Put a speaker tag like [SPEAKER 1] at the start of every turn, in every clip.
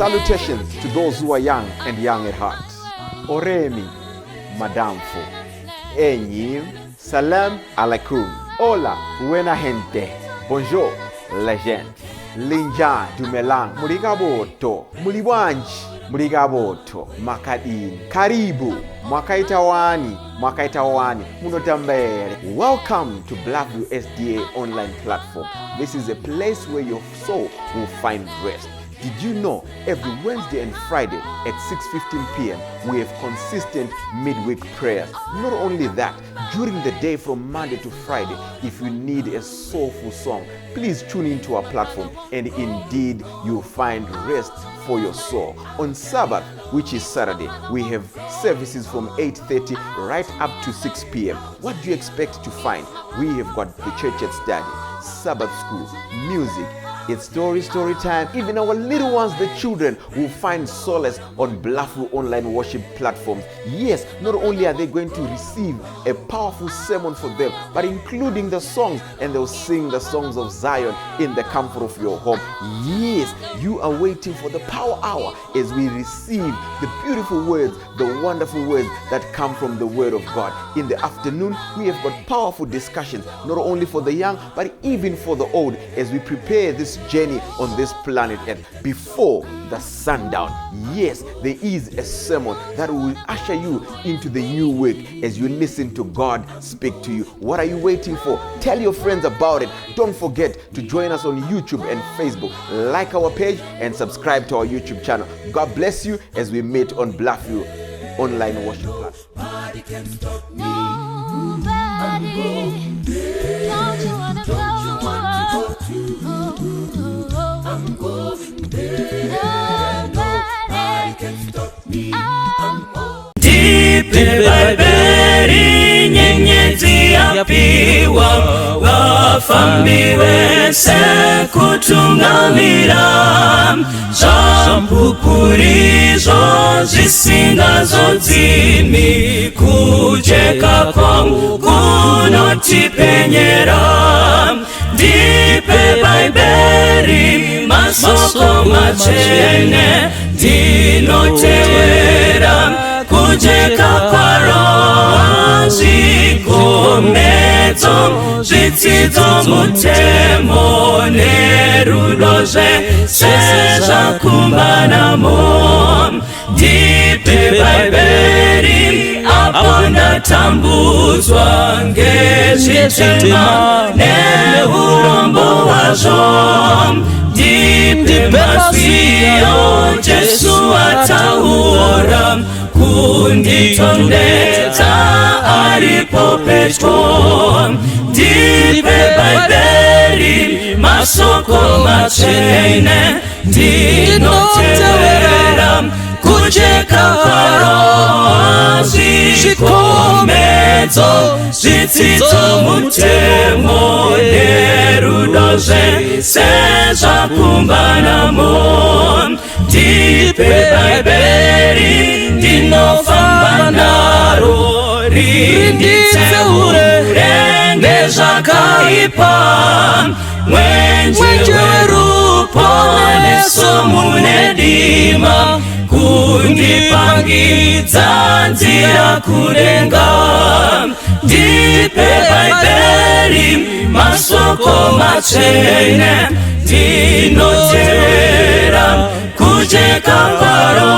[SPEAKER 1] Salutations to those who are young and young at heart. Oremi, Madamfo, Enyi, Salam alaikum. Hola, buena gente. Bonjour, legend. Linja, Dumelang, Muli kabotu, Muli bwanji, Muli kabotu, Makadini, Karibu, Mwakaita wani, Mwakaita wani, Munotamba here. Welcome to Bluffview SDA online platform. This is a place where your soul will find rest. Did you know every Wednesday and Friday at 6:15 p.m. we have consistent midweek prayers? Not only that, during the day from Monday to Friday, if you need a soulful song, please tune into our platform and indeed you'll find rest for your soul. On Sabbath, which is Saturday, we have services from 8:30 right up to 6 p.m. What do you expect to find? We have got the church at study, Sabbath school, music. It's story, story time. Even our little ones, the children, will find solace on Bluffview online worship platforms. Yes, not only are they going to receive a powerful sermon for them, but including the songs, and they'll sing the songs of Zion in the comfort of your home. Yes, you are waiting for the power hour as we receive the beautiful words, the wonderful words that come from the Word of God. In the afternoon, we have got powerful discussions, not only for the young, but even for the old, as we prepare this journey on this planet Earth before the sundown. Yes, there is a sermon that will usher you into the new week as you listen to God speak to you. What are you waiting for? Tell your friends about it. Don't forget to join us on YouTube and Facebook. Like our page and subscribe to our YouTube channel. God bless you as we meet on Bluffview online worship platform.
[SPEAKER 2] Nobody can stop me.
[SPEAKER 3] Nobody. Don't you wanna
[SPEAKER 2] Don't you want to go too?
[SPEAKER 3] go?
[SPEAKER 2] I'm going there. Nobody
[SPEAKER 3] Nobody.
[SPEAKER 2] can stop me. I'm going.
[SPEAKER 4] Ndipe Bhaibheri, nyenyedzi yapiwa vafambi vese kutungamira, zvampupurizvo zvisingazodzimi, kujeka kwangu kunotipenyera. Ndipe Bhaibheri, masoko matsvene, ndinotevera kujeka kwaro, zvikomedzo, zvitsidzo, mutemo nerudo, zvese zvakumbanamo. Ndipe Bhaibheri apo ndatambudzwa ngezvitema neurombo hwazvo. Ndipe mazwiyo Jesu ataura kunditondedza aripo pedyo. Ndipe Bhaibheri, masoko matsvene, ndinotevera kujeka kwaro, zvikomedzo, zvitsidzo, mutemo nerudo, zvese zvakumbanamo. Ndipe Bhaibheri, ndinofamba naro, rinditseure ngezvakaipa, mwenje weruponeso mune dima, kundipangidza nzira kudenga. Ndipe Bhaibheri, masoko matsvene, ndinotevera kujeka kwaro,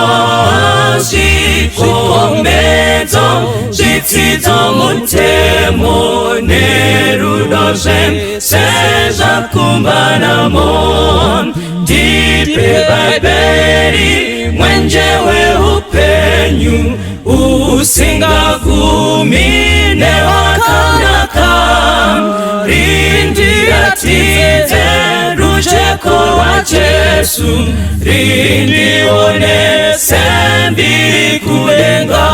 [SPEAKER 4] zvikomedzo, zvitsidzo, mutemo nerudo, zvese zvakumbanamo. Ndipe Bhaibheri, mwenje weupenyu usingagumi newakanaka, rindiratidze rujeko rwaJesu, rindionese mbiri kudenga.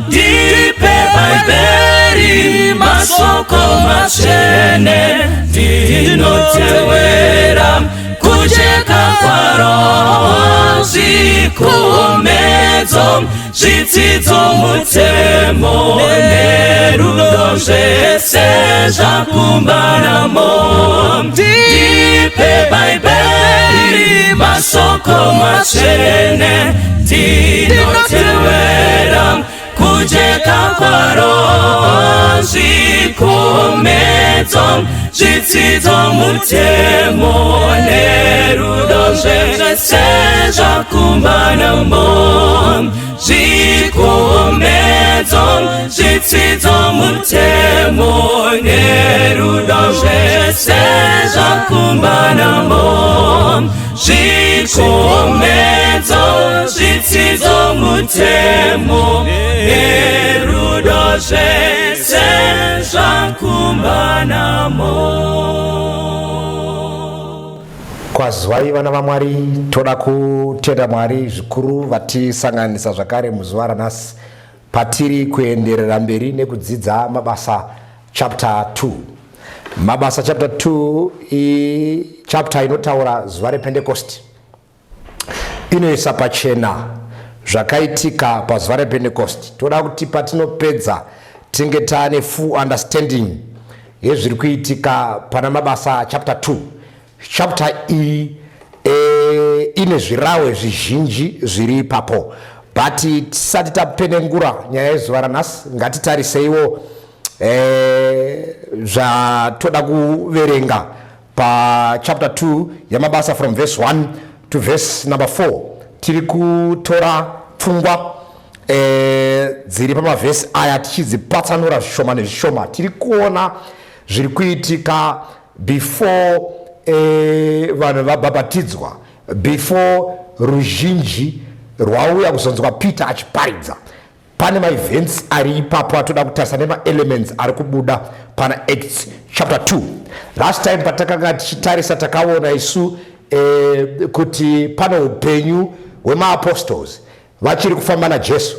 [SPEAKER 4] Ndipe Bhaibheri, masoko matsvene, ndinotevera kujeka kwaro, zvikomedzo, zvitsidzo, mutemo nerudo, zvese zvakumbanamo. Ndipe Bhaibheri. Mashoko matsvene tinotevera kujeka kwaro. Zvikomedzo, zvitsidzo, mutemo nerudo zvese zvakumbanamo. Zvikomedzo, zvitsidzo, mutemo nerudo zvese zvakumbanamo. Zvikomedzo, zvitsidzo, mutemo nerudo zvese zvakumbanamo.
[SPEAKER 5] Kwazwai vana vaMwari. Toda kutenda Mwari zvikuru vatisanganisa zvakare muzuva ranhasi patiri kuenderera mberi nekudzidza Mabasa chapter 2. Mabasa chapter 2 ichapter inotaura zuva rePentekosti, inoisa pachena zvakaitika pazuva rePentekosti. Toda kuti patinopedza tinge taane full understanding yezviri kuitika pana Mabasa chapter 2. Chapter iyi ine zvirawe zvizhinji zviri ipapo, but tisati tapenengura nyaya yezuva ranhasi, ngatitariseiwo zvatoda kuverenga pachapter 2 yaMabasa from verse 1 to verse number 4. Tiri kutora pfungwa dziri pamavhesi aya tichidzipatsanura zvishoma nezvishoma. Tiri kuona zviri kuitika before vanhu vabhabhatidzwa, before ruzhinji rwauya kuzonzwa Peter achiparidza. Pane maevents ari ipapo atoda kutarisa nemaelements ari kubuda pana Acts chapter 2. Last time patakanga tichitarisa, takaona isu kuti pane upenyu hwemaapostles vachiri kufamba naJesu,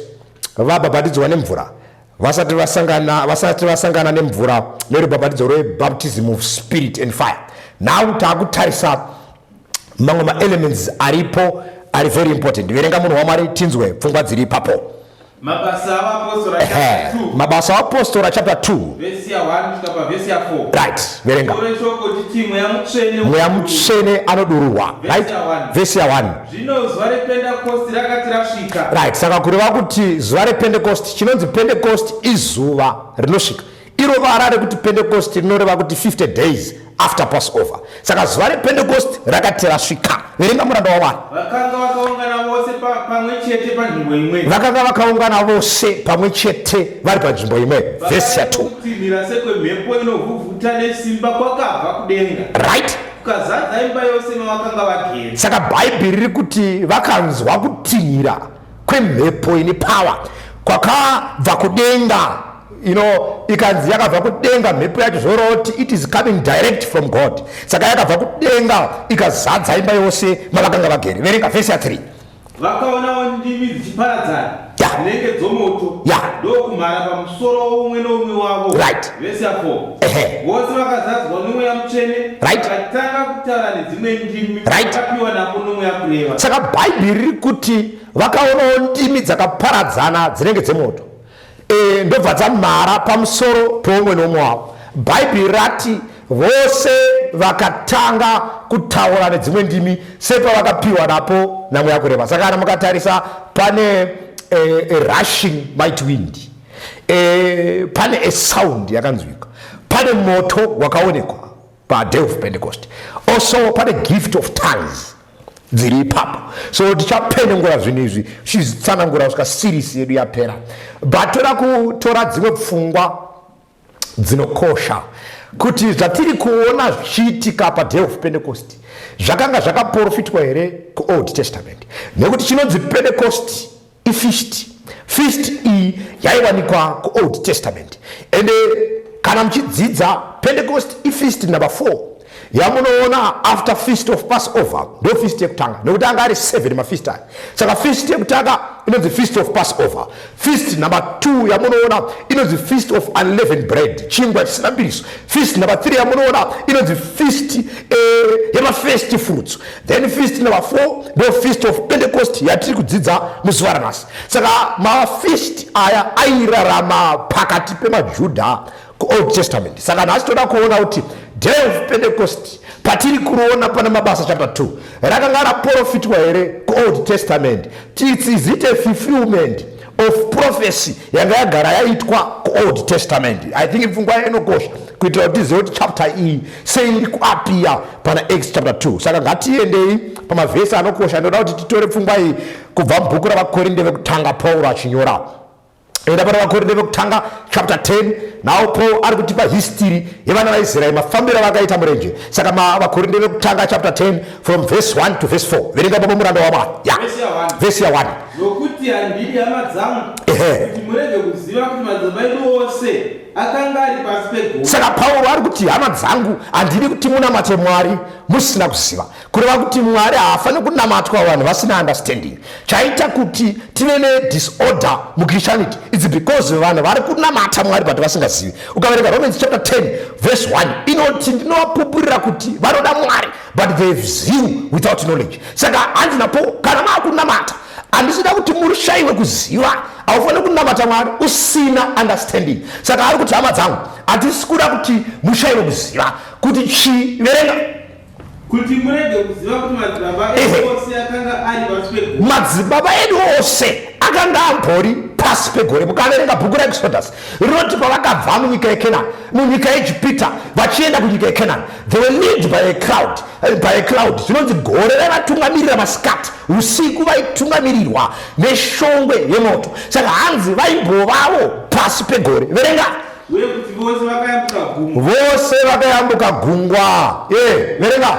[SPEAKER 5] vabhabhatidzwa nemvura, vasati vasangana nemvura nerubhabhatidzo rwebaptism of Spirit and fire. Now taakutarisa mamwe maelements aripo ari very important. Verenga, munhu waMwari, tinzwe pfungwa dziri ipapo.
[SPEAKER 6] Mabasa avaApostora chapter 2.
[SPEAKER 5] Mabasa aApostora chapter 2.
[SPEAKER 6] Vhesi ya1 kusvika pavhesi ya4.
[SPEAKER 5] Right, verenga.
[SPEAKER 6] Tore shoko titi Mweya Mutsvene.
[SPEAKER 5] Mweya Mutsvene anodururwa. Right, vhesi ya1.
[SPEAKER 6] Zvino zuva rePendakosti rakati rasvika.
[SPEAKER 5] Right, saka kureva kuti zuva rePentecost, chinonzi Pentecost izuva rinosvika. Iro vara rekuti Pentecost rinoreva kuti 50 days after Passover. Saka zuva rePentecost rakati rasvika. Verenga, muranda waMwari.
[SPEAKER 6] Vakanga vakaungana vose pamwe chete panzvimbo imwe.
[SPEAKER 5] Vakanga vakaungana vose pamwe chete vari panzvimbo imwe. Vhesi ya2.
[SPEAKER 6] Kutinhira sekwemhepo inovhuvhuta nesimba kwakabva kudenga, kukazadza imba yose mavakanga vagere.
[SPEAKER 5] Saka Bhaibheri riri kuti vakanzwa kutinhira kwemhepo ine power kwakabva kudenga. Ikanzi yakabva kudenga mhepo yacho, zvoreva kuti it is coming direct from God. Saka yakabva kudenga ikazadza imba yose mavakanga vagere. Verenga vhesi ya3.
[SPEAKER 6] Vakaonawo ndimi dzichiparadzana dzinenge dzomoto, ndokumhara pamusoro woumwe noumwe wavo. Vhesi ya4. Vose vakazadzwa noMweya Mutsvene, vakatanga kutaura nedzimwe ndimi, vakapiwa napo noMweya kureva.
[SPEAKER 5] Saka Bhaibheri riri kuti vakaonawo ndimi dzakaparadzana dzinenge dzemoto, ndobva dzamhara pamusoro peumwe noumwe wavo. Bhaibheri rati vose vakatanga kutaura nedzimwe ndimi sepavakapiwa napo naMweya kureva. Saka kana mukatarisa, pane a rushing mighty wind, pane a sound yakanzwika, pane moto wakaonekwa paDay of Pentecost, also pane gift of tongues dziri ipapo. So tichapenengura zvinhu izvi tichizitsanangura kusvika series yedu yapera, but toda kutora dzimwe pfungwa dzinokosha kuti zvatiri kuona zvichiitika paDay of Pentecost zvakanga zvakaprofitwa here kuOld Testament, nekuti chinonzi Pentecost ifeast. Feast iyi yaiwanikwa kuOld Testament. Ende kana muchidzidza, Pentecost ifeast number 4 yamunoona after feast of Passover. Ndo feast yekutanga, nekuti anga ari 7 mafeast aya. Saka feast yekutanga inonzi feast of Passover. Feast number 2 yamunoona inonzi feast of unleavened bread, chingwa chisina mbiriso. Feast number 3 yamunoona inonzi feast yemafirst fruits. Then feast number 4 ndo feast of Pentecost yatiri kudzidza muzuva ranhasi. Saka mafeast aya airarama pakati pemaJudha. kuOld Testament. Saka nhasi toda kuona kuti Day of Pentecost patiri kuona pana Mabasa chapter 2 rakanga raprofitwa here kuOld Testament? Is it a fulfillment of prophecy yanga yagara yaitwa kuOld Testament? I think pfungwa inokosha kuitira kuti tizive kuti chapter iyi sei iri kuapiya pana Acts chapter 2. Saka ngatiendei pamavhesi anokosha. Ndoda kuti titore pfungwa iyi kubva mubhuku raVaKorinde vekutanga, Pauro achinyora. Enda pana VaKorinde vekutanga chapter 10. Now Paul ari kutipa history yevana vaIsraeri, mafambiro avakaita murenje. Saka VaKorinde vekutanga chapter 10 from verse 1 to verse 4. Verenga baba, muranda waMwari. Ya,
[SPEAKER 6] vhesi ya 1. Nokuti handidi, hama dzangu, kuti murege kuziva kuti madzibaba edu ose akanga ari pasi pegore.
[SPEAKER 5] Saka Pauro ari kuti, hama dzangu, handidi kuti munamate Mwari musina kuziva. Kureva kuti Mwari haafaniri kunamatwa vanhu vasina understanding. Chaita kuti tive nedisorder muChristianity, it's because vanhu vari kunamata Mwari but vasingazivi. Ukaverenga Romans chapter 10 verse 1, inoti, "Ndinovapupurira kuti vanoda Mwari, but they have zeal without knowledge." Saka hanzi napo, kana maakunamata, handisida kuti murushayiwe kuziva. Haufaniri kunamata Mwari usina understanding. Saka ari kuti, hama dzangu, handisi kuda kuti mushayiwe kuziva kuti chii. Verenga.
[SPEAKER 6] Kuti murege kuziva kuti madzibaba edu ose akanga ari pasi pegore.
[SPEAKER 5] Madzibaba edu ose akanga ambori pasi pegore. Mukaverenga bhuku raExodus, rinoti pavakabva munyika yeKenani, munyika yeEgipita, vachienda kunyika yeKenani, they were led by a crowd, by a cloud. Zvinonzi gore raivatungamirira masikati, usiku vaitungamirirwa neshongwe yemoto. Saka hanzi vaimbovavo pasi pegore. Verenga.
[SPEAKER 6] Uye kuti vose vakayambuka gungwa.
[SPEAKER 5] Vose vakayambuka gungwa. E, verenga.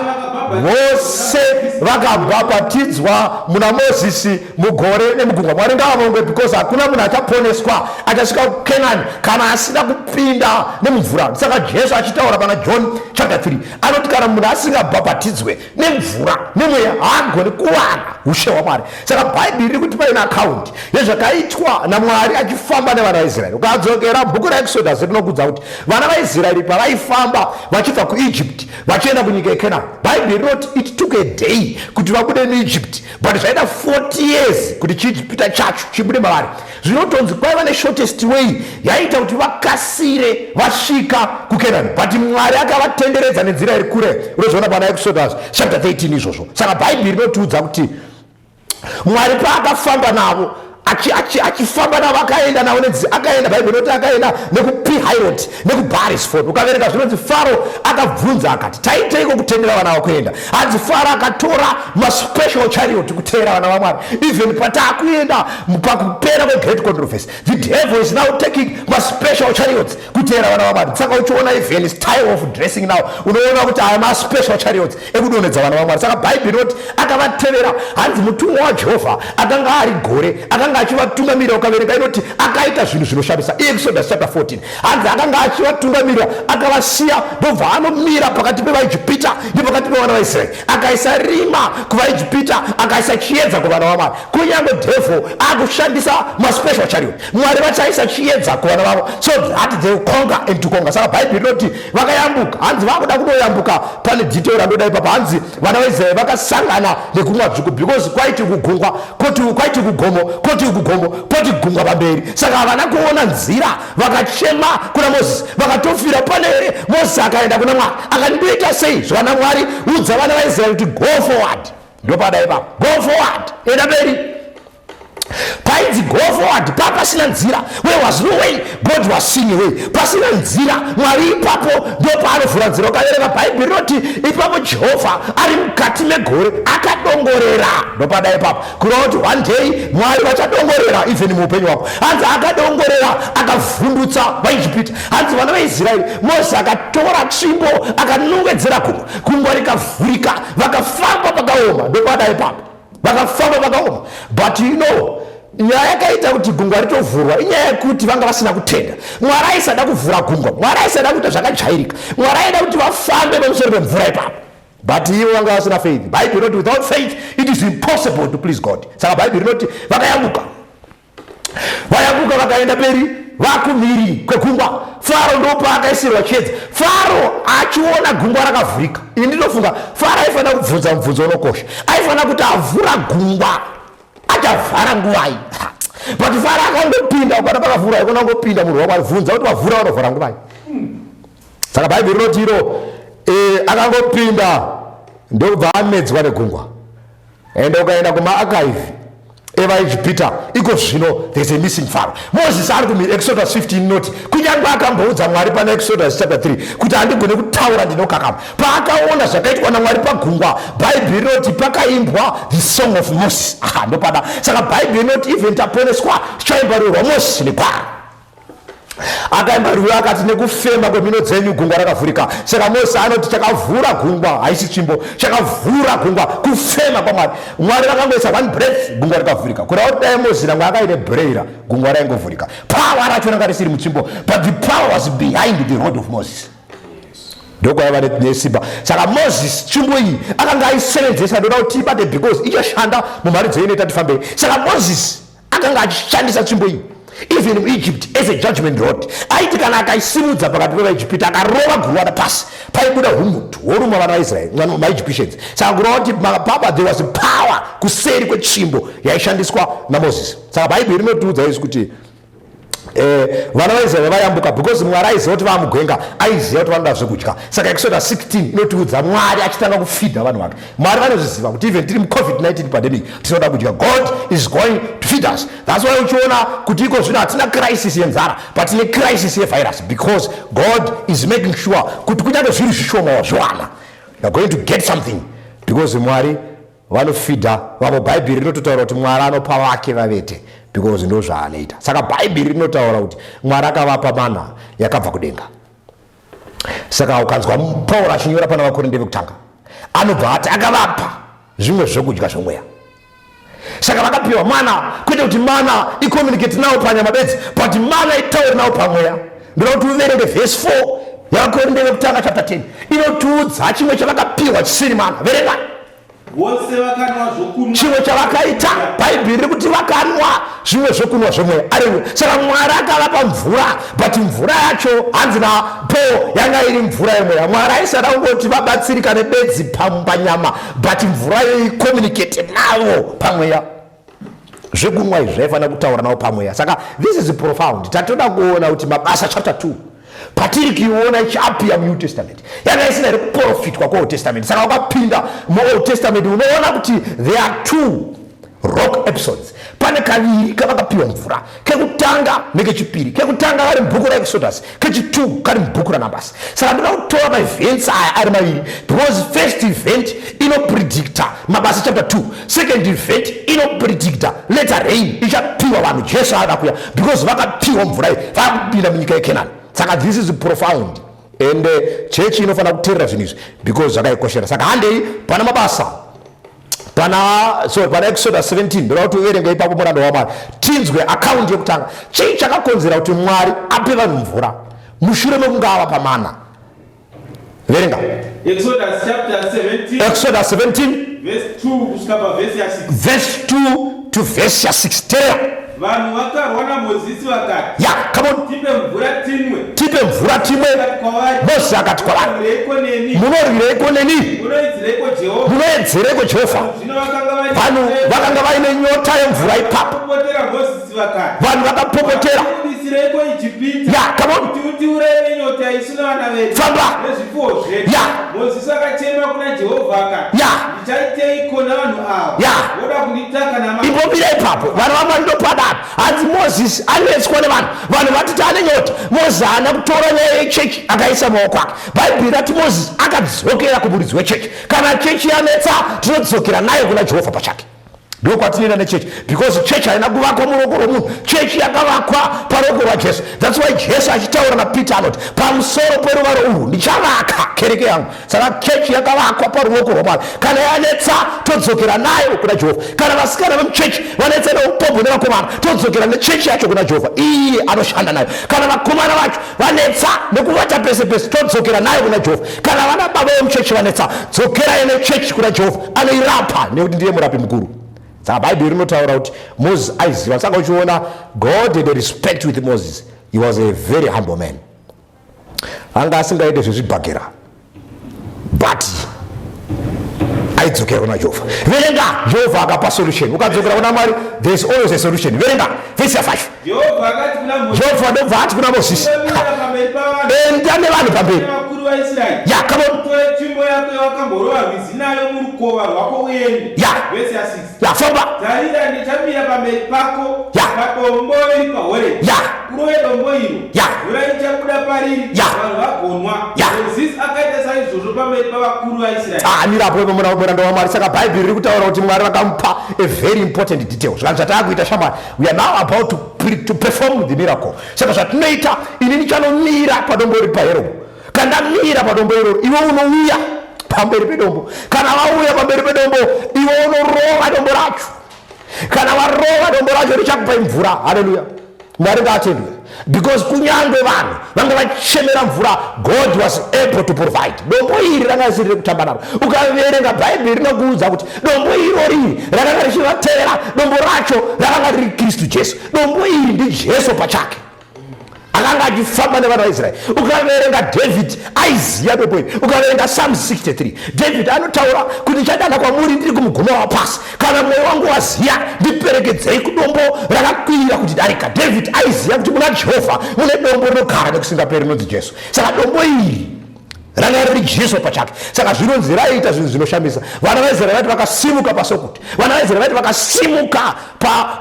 [SPEAKER 5] Vose vakabhabhatidzwa muna Mozisi mugore nemugungwa. Mwari ngavavongwe, because hakuna munhu achaponeswa, achasvika kuKenani, kana asina kupinda nemumvura. Saka Jesu achitaura pana John chapter 3 anoti kana munhu asingabhabhatidzwe nemvura nemweya, haagoni kuwana ushe hwaMwari. Saka Bhaibheri riri kuti paine account yezvakaitwa naMwari achifamba nevana vaIsraeri. Ukadzokera bhuku raExodus, rinokudza kuti vana vaIsraeri pavaifamba vachibva kuEgypt vachienda kunyika yeKenani, Bhaibheri rinoti it took a day kuti vabude muEgypt, but zvaida 40 years kuti chiEgypita chacho chibude mavari. Zvinotonzi kwaiva neshortest way yaiita kuti vakasire vasvika kuKenani, but Mwari akavatenderedza nenzira iri kure. Unozoona pana Exodus chapter 13 izvozvo. Saka Bhaibheri rinotiudza kuti Mwari paakafamba navo, achifamba navo, akaenda navo, akaenda, Bhaibheri rinoti akaenda nekuPihairot nekuBaal-zephon. Ukaverenga, zvinonzi Faro akabvunza akati, "Taiteiko kutendera vana vako kuenda?" Hanzi Faro akatora maspecial chariot kuteera vana vaMwari. Even pataakuenda pakupera kwegreat controversy, the devil is now taking maspecial chariots kuteera vana vaMwari. Saka uchiona even style of dressing now, unoona kuti aya maspecial chariots ekudonhedza vana vaMwari. Saka Bhaibheri rinoti akavatevera. Hanzi mutumwa waJehovha akanga ari gore, akanga achivatungamirira. Ukaverenga, inoti akaita zvinhu zvinoshamisa. Exodus chapter 14, hanzi akanga achivatungamirira, akavasiya, ndobva anomira pakati pevaEgipita nepakati pevana vaIsraeri. Akaisa rima kuvaEgipita, akaisa chiedza kuvana vaMwari. Kunyange devil akushandisa maspecial chariot, Mwari vachaisa chiedza kuvana vavo so that they will conquer and to conquer. Saka Bhaibheri rinoti vakayambuka. Hanzi vakuda kunoyambuka, pane detail randoda ipapa. Hanzi vana vaIsraeri vakasangana negungwa dzvuku, because kwaiti kugungwa, koti kwaiti kugomo, koti kugomo, koti gungwa pamberi. Saka havana kuona nzira. Vakachema kuna Mozisi, vakatofira pane here. Mozisi akaenda kuna Mwari akati, "Ndoita sei?" Zvana Mwari, "Udza vana vaIsraeri kuti go forward." Ndopada ipapo, go forward, enda mberi. Painzi go forward papasina nzira, where was no way, God was seeing a way. Pasina nzira, Mwari ipapo ndopaanovhura nzira. Ukaverenga Bhaibheri, rinoti ipapo Jehovha ari mukati megore akadongorera. Ndopada ipapo, kureva kuti one day Mwari vachadongorera even muupenyu hwako. Hanzi akadongorera, akavhundutsa vaIjipita. Hanzi vana vaIsraeri, Mozisi akatora tsvimbo, akanongedzera gungwa, gungwa rikavhurika, vakafamba pakaoma. Ndopada ipapo, vakafamba vakaoma. But you know, nyaya yakaita kuti gungwa ritovhurwa inyaya yekuti vanga vasina kutenda. Mwari aisada kuvhura gungwa, Mwari aisada kuita zvakajairika. Mwari aida kuti vafambe pamusoro pemvura ipapo, but ivo vanga vasina faith. Bhaibheri rinoti without faith it is impossible to please God. Saka Bhaibheri rinoti vakayambuka. Vayambuka, vakaenda mberi, vakumhiri kwegungwa, Faro ndopaakaisirwa chiedza. Faro achiona gungwa rakavhurika, ini ndinofunga Faro aifanira kubvunza mubvunzo unokosha. Aifanira kuti, "Avhura gungwa, achavhara nguvai?" But Faro akangopinda, ukana pakavhura, ikona ngopinda. Munhu waMwari, bvunza kuti vavhura vanovhara nguvai? Saka Bhaibheri rinoti iro e, akangopinda ndokubva amedzwa negungwa. Ende ukaenda kumaarchive evaEgipita iko zvino there's a missing pharaoh. Moses ari kumi Exodus 15 inoti kunyange akamboudza Mwari pana Exodus chapter 3 kuti handigone kutaura ndinokakama. Paakaona zvakaitwa naMwari pagungwa, Bhaibheri rinoti pakaimbwa the song of Moses. Aha, ndopada. Saka Bhaibheri rinoti even taponeswa tichaimba rwiyo rwaMoses negwara. Akaimba rwiyo akati nekufema kwemhino dzenyu gungwa rakavhurika. Saka Mose anoti chakavhura gungwa haisi tsvimbo, chakavhura gungwa kufema kwaMwari. Mwari vakangoisa one breath gungwa rikavhurika. Kureva kuti dai Mose nangwe akaine braira gungwa raingovhurika. Power racho ranga risiri mutsvimbo, but the power was behind the rod of Moses. Ndokwaiva nesimba. Saka Moses tsvimbo iyi akanga aisevenzesa, ndoda kuti tiibate because ichashanda mumharidzo inoita tifambei. Saka Moses akanga achishandisa tsvimbo iyi even muEgypt as a judgment rod. Aiti kana akaisimudza pakati pevaEgypita akarova guruwana pasi, paibuda humutu horuma vana vaIsraeri, maEgyptians. Saka kureva kuti papa there was power kuseri kwetsvimbo yaishandiswa naMoses. Saka Bhaibheri rinotiudza izvi kuti vana vaIsraeri vayambuka because Mwari aiziva kuti vamugwenga, aiziva kuti vanoda zvekudya. Saka Exodus 16 inotiudza Mwari achitanga kufidha vanhu vake. Mwari vanozviziva kuti even tiri muCovid-19 pandemic tinoda kudya. God is going to feed us. That's why uchiona kuti iko zvino hatina crisis yenzara, but tine crisis yevirus because God is making sure kuti kunyange zviri zvishoma wazviwana, you are going to get something because Mwari vanofidha vavo. Bhaibheri rinototaura kuti Mwari anopa vake vavete because ndo zvaanoita. Saka Bhaibheri rinotaura kuti Mwari akavapa mana yakabva kudenga. Saka ukanzwa Pauro achinyora pana vaKorinde vekutanga, anobva ati akavapa zvimwe zvekudya zvomweya. Saka vakapiwa mana, kwete kuti mana icommunicate nawo panyama bedzi, but mana itaure nawo pamweya. Ndoda kuti uverenge verse 4 yavaKorinde vekutanga chapter 10 inotiudza chimwe chavakapiwa chisiri mana. Verenga.
[SPEAKER 6] Vose vakanwa zvokunwa.
[SPEAKER 5] Chimwe chavakaita, Bhaibheri riri kuti vakanwa zvimwe zvokunwa zvomweya. Aleluya. Saka Mwari akavapa mvura, but mvura yacho hanzi naPaul yanga iri mvura yemweya. Mwari aisada kungoti vabatsirikane bedzi panyama, but mvura iyo icommunicate navo pamweya. Zvekunwa izvi zvaifanira kutaura navo pamweya. Saka this is profound. Tatoda kuona kuti Mabasa chapter 2 patiri kuiona ichiappear muNew Testament yanga isina here kuprofitwa kweOld Testament. Saka ukapinda muOld Testament unoona kuti there are two rock episodes. Pane kaviri kavakapiwa mvura, kekutanga nekechipiri. Kekutanga kari mubhuku raExodus, kechi2 kari mubhuku raNumbers. Saka ndoda kutora maevents aya ari maviri because first event inopredicta Mabasa chapter 2, second event inopredicta later rain ichapiwa vanhu Jesu ada kuya because vakapiwa mvura iyi vakupinda munyika yeKenani. Saka this is profound and chechi inofanira kuteerera zvinhu izvi because zvakaikoshera. Saka handei pana Mabasa, pana sorry, pana Exodus 17. Ndoda kuti uverenge ipapo murando waMwari, tinzwe account yekutanga. Chii chakakonzera kuti Mwari ape vanhu mvura mushure mekunge avapa mana? Verenga
[SPEAKER 6] Exodus chapter 17,
[SPEAKER 5] Exodus 17
[SPEAKER 6] verse 2 kusvika pavhesi ya 6.
[SPEAKER 5] Verse 2 to verse ya 6. Teerera.
[SPEAKER 6] Vanhu vakarwa naMozisi vakati,
[SPEAKER 5] Ya, come on.
[SPEAKER 6] Tipe mvura timwe.
[SPEAKER 5] Tipe mvura timwe.
[SPEAKER 6] Akati kwavari,
[SPEAKER 5] Mozisi akati kwavari,
[SPEAKER 6] Munorwireiko neni?
[SPEAKER 5] Munorwireiko neni?
[SPEAKER 6] Munoidzireiko Jehovha?
[SPEAKER 5] Munoedzereiko Jehovha?
[SPEAKER 6] Zvino vakanga vaine
[SPEAKER 5] Vanhu vakanga vaine nyota yemvura ipapo.
[SPEAKER 6] Vakapopotera Mozisi vakati,
[SPEAKER 5] Vanhu vakapopotera.
[SPEAKER 6] Watibudisireiko Ijipita
[SPEAKER 5] Ya, come on.
[SPEAKER 6] kuti utiuraye nenyota isu navana vedu
[SPEAKER 5] Famba.
[SPEAKER 6] nezvipfuwo zvedu?
[SPEAKER 5] Ya.
[SPEAKER 6] Mozisi akachema kuna Jehovha akati,
[SPEAKER 5] Ya.
[SPEAKER 6] Ndichaiteiko navanhu ava?
[SPEAKER 5] Ya.
[SPEAKER 6] Voda kunditaka namabwe.
[SPEAKER 5] Imbomira ipapo. Vanhu vaMwari ndopadaro. Hanzi Mozisi anetswa nevanhu. Vanhu vati taane nyota. Mozisi haana kutora nyaya yechechi akaisa maoko ake. Bhaibheri rati Mozisi akadzokera kumuridzi wechechi. Kana chechi yanetsa, tinodzokera nayo kuna Jehovha pachake. Ndokwatinoenda nechechi because chechi haina kuvakwa muruoko rwomunhu. Chechi yakavakwa paruoko rwaJesu. That's why Jesu achitaura naPeter anoti, pamusoro peruvaro urwu ndichavaka kereke yangu. Saka chechi yakavakwa paruoko rwaMwari. Kana yanetsa, todzokera nayo kuna Jehovha. Kana vasikana vemuchechi vanetsa neupombwe nevakomana, todzokera nechechi yacho kuna Jehovha, iye anoshanda nayo. Kana vakomana vacho vanetsa nekuvata pese pese, todzokera nayo kuna Jehovha. Kana vana baba vemuchechi vanetsa, dzokerai nechechi kuna Jehovha, anoirapa nekuti ndiye murapi mukuru. Saka Bhaibheri rinotaura kuti Moses aiziva. Saka uchiona God had a respect with Moses. He was a very humble man. Anga asingaite zvezvibhagera, but aidzokera kuna Jehovha. Verenga, Jehovha akapa solution. Ukadzokera kuna Mwari, there is always a solution. Verenga verse ya 5.
[SPEAKER 6] Jehovha akati kuna Mozisi,
[SPEAKER 5] Jehovha ndobva ati kuna Mozisi,
[SPEAKER 6] Tungamira pamberi pamberi pavanhu.
[SPEAKER 5] Enda nevanhu pamberi.
[SPEAKER 6] Vakuru vaIsraeri.
[SPEAKER 5] Ya, come on.
[SPEAKER 6] Utore tsvimbo yako yawakamborova rwizi nayo murukova rwako uende.
[SPEAKER 5] Ya.
[SPEAKER 6] Vhesi ya 6.
[SPEAKER 5] Ya, famba.
[SPEAKER 6] Tarira ndichamira pamberi pako
[SPEAKER 5] Ya.
[SPEAKER 6] padombo riri paHorebhi.
[SPEAKER 5] Ya.
[SPEAKER 6] Urove dombo iro.
[SPEAKER 5] Ya.
[SPEAKER 6] Mvura ichabuda pariri.
[SPEAKER 5] Ya.
[SPEAKER 6] Vanhu vagonwa.
[SPEAKER 5] Ya.
[SPEAKER 6] Mozisi akaita saizvozvo pamberi pavakuru vaIsraeri.
[SPEAKER 5] Ah, mirapo ipo muna muranda waMwari. Saka Bhaibheri riri kutaura kuti Mwari vakamupa a very important detail. Zvikanzi zvataakuita shamwari, we are now about to perform the miracle. Saka zvatinoita, ini ndichanomira padombo riri paHerobho. Kana ndamira padombo iroro, iwe unouya pamberi pedombo. Kana vauya pamberi pedombo, iwe unorova dombo racho. Kana warova dombo racho, richakupa mvura. Haleluya. Mwari ngaatendwe, because kunyange vanhu vanga vachemera mvura, God was able to provide. Dombo iri ranga risiri rekutamba naro. Ukaverenga Bhaibheri rinokuudza kuti dombo irori rakanga richivatevera, dombo racho rakanga riri Kristu Jesu. Dombo iri ndiJesu pachake akanga achifamba nevana vaIsraeri. Ukaverenga David aiziya dombo iri. Ukaverenga Psalms 63, David anotaura kuti ndichadana kwamuri ndiri kumugumo wapasi, kana mwoyo wangu waziya, ndiperekedzei kudombo rakakwirira kuti darika. David aiziya kuti muna Jehovha mune dombo rinogara nekusingaperi rinonzi Jesu. Saka dombo iri ranga riri Jesu pachake. Saka zvinonzi raiita zvinhu zvinoshamisa. Vana vaIsraeri vati vakasimuka paSokuti, vana vaIsraeri vati vakasimuka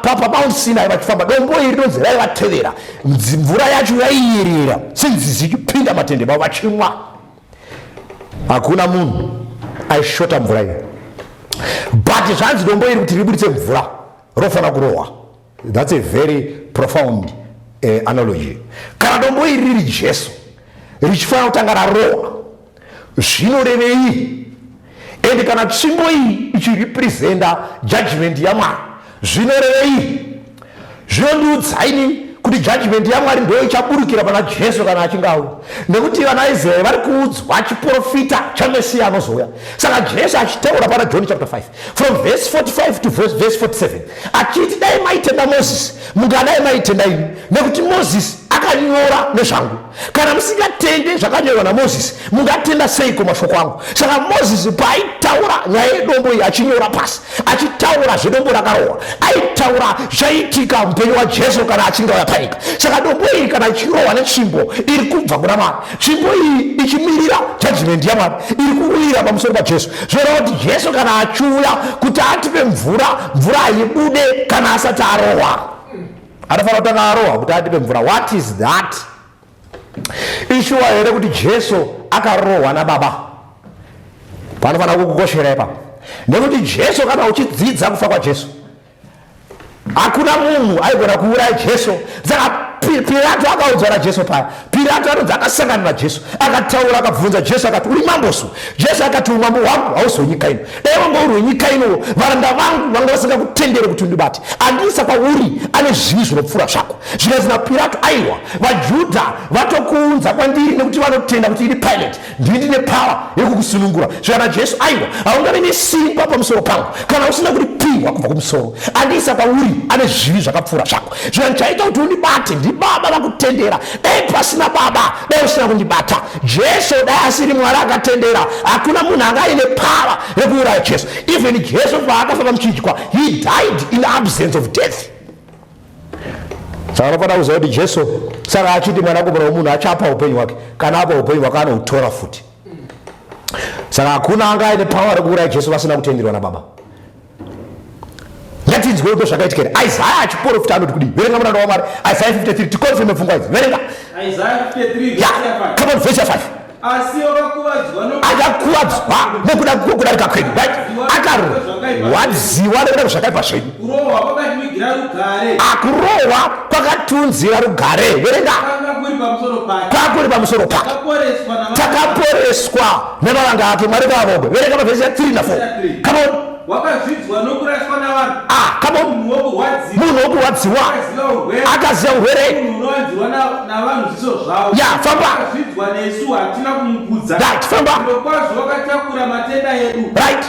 [SPEAKER 5] paMount Sinai vachifamba, dombo iri rinonzi raivatevera. Mvura yacho yaiyerera senzizi ichipinda matende mavo vachimwa. Hakuna munhu aishota mvura iyi. But zvanzi dombo iri kuti ribuditse mvura rofanira kurohwa. That's a very profound analogy. Kana dombo iri riri Jesu richifanira kutanga rarohwa, zvinorevei? And kana tsvimbo iyi ichirepresenta judgment yaMwari, zvinorevei? Zvinondiudzaini kuti judgment yaMwari ndo ichaburukira pana Jesu kana achinge auya, nekuti vana Israeri vari kuudzwa chiprofita chaMesiya anozouya. Saka Jesu achitaura pana John chapter 5 from verse 45 to verse 47 achiti, dai maitenda Mozisi, mungadai maitenda ini, nekuti Mozisi akanyora nezvangu. Kana musingatende zvakanyorwa naMozisi, mungatenda seiko mashoko angu? Saka Mozisi paaitaura nyaya yedombo iyi, achinyora pasi, achitaura zvedombo rakarohwa, aitaura zvaitika mupenyu waJesu kana achinge auya panyika. Saka dombo iri kana ichirohwa netsvimbo iri kubva kuna Mwari, tsvimbo iyi ichimirira judgment yaMwari iri kuwira pamusoro paJesu, zvoreva kuti Jesu kana achiuya kuti atipe mvura, mvura haibude kana asati arohwa. Anofanira kutanga arohwa kuti atipe mvura. What is that? Ishuwa here kuti Jesu akarohwa nababa? Panofanira kukukoshera ipapo, nekuti Jesu, kana uchidzidza kufa kwaJesu, hakuna munhu aigona kuuraya Jesu. Saka Pirato akaudzwa naJesu paya. Pirato anonzi akasangana naJesu, akataura, akabvunza Jesu, akati, uri mambo su? Jesu akati, umambo hwangu hausi hwenyika ino. Dai wanga uri hwenyika ino, varanda vangu vanga vasingakutendere kuti undibate. Andiisa kwauri ane zvivi zvinopfuura zvako. Zvikanzi naPirato, aiwa, vaJudha vatokuunza kwandiri nekuti vanotenda kuti iri Pilate ndini ndine power yekukusunungura. Zvikana Jesu, aiwa, haungavi nesimba pamusoro pangu kana usina kuripihwa kubva kumusoro. Andiisa kwauri ane zvivi zvakapfuura zvako. Zvikani chaita kuti undibate ndibaba vakutendera. Dai pasina baba, dai usina kundibata. Jesu dai asiri Mwari akatendera, hakuna munhu anga aine power yekuuraya Jesu. Even Jesu paakafa pamuchinjikwa, he died in absence of death. Saka unofanira kuziva kuti Jesu, saka achiti mwanakomana wemunhu achapa upenyu hwake, kana apa upenyu hwake anoutora futi. Saka hakuna anga aine power rekuuraya Jesu vasina kutenderwa nababa. Ngatinzwe kuti zvakaitika here. Isaya achiprofita anoti kudii? Verenga muranda waMwari, Isaya 53, tikonfirme pfungwa idzi. Verenga.
[SPEAKER 6] Isaya 53
[SPEAKER 5] Ya, come on, verse 5.
[SPEAKER 6] Asi wakakuvadzwa
[SPEAKER 5] Akakuvadzwa nekuda kwekudarika kwedu, right? Akarwadziwa nekuda kwezvakaipa zvedu.
[SPEAKER 6] Kurohwa kwakativigira rugare.
[SPEAKER 5] Akurohwa kwakatiunzira rugare. Verenga.
[SPEAKER 6] Kwakanga kuri pamusoro pake.
[SPEAKER 5] Kwakuri pamusoro pake.
[SPEAKER 6] Takaporeswa
[SPEAKER 5] Takaporeswa nemavanga ake. Mwari ngavavongwe. Verenga mavhesi ya 3 na 4. Come on.
[SPEAKER 6] Wakazvidzwa nokuraswa navanhu.
[SPEAKER 5] Ah, come on.
[SPEAKER 6] Munhu wokurwadziwa.
[SPEAKER 5] Munhu wokurwadziwa.
[SPEAKER 6] Akaziva urwere.
[SPEAKER 5] Akaziva urwere.
[SPEAKER 6] Munhu unowanzirwa navanhu zviso zvavo.
[SPEAKER 5] Ya, famba.
[SPEAKER 6] Wakazvidzwa nesu hatina kumukudza.
[SPEAKER 5] Right, famba.
[SPEAKER 6] Zvirokwazvo wakatakura matenda edu.
[SPEAKER 5] Right.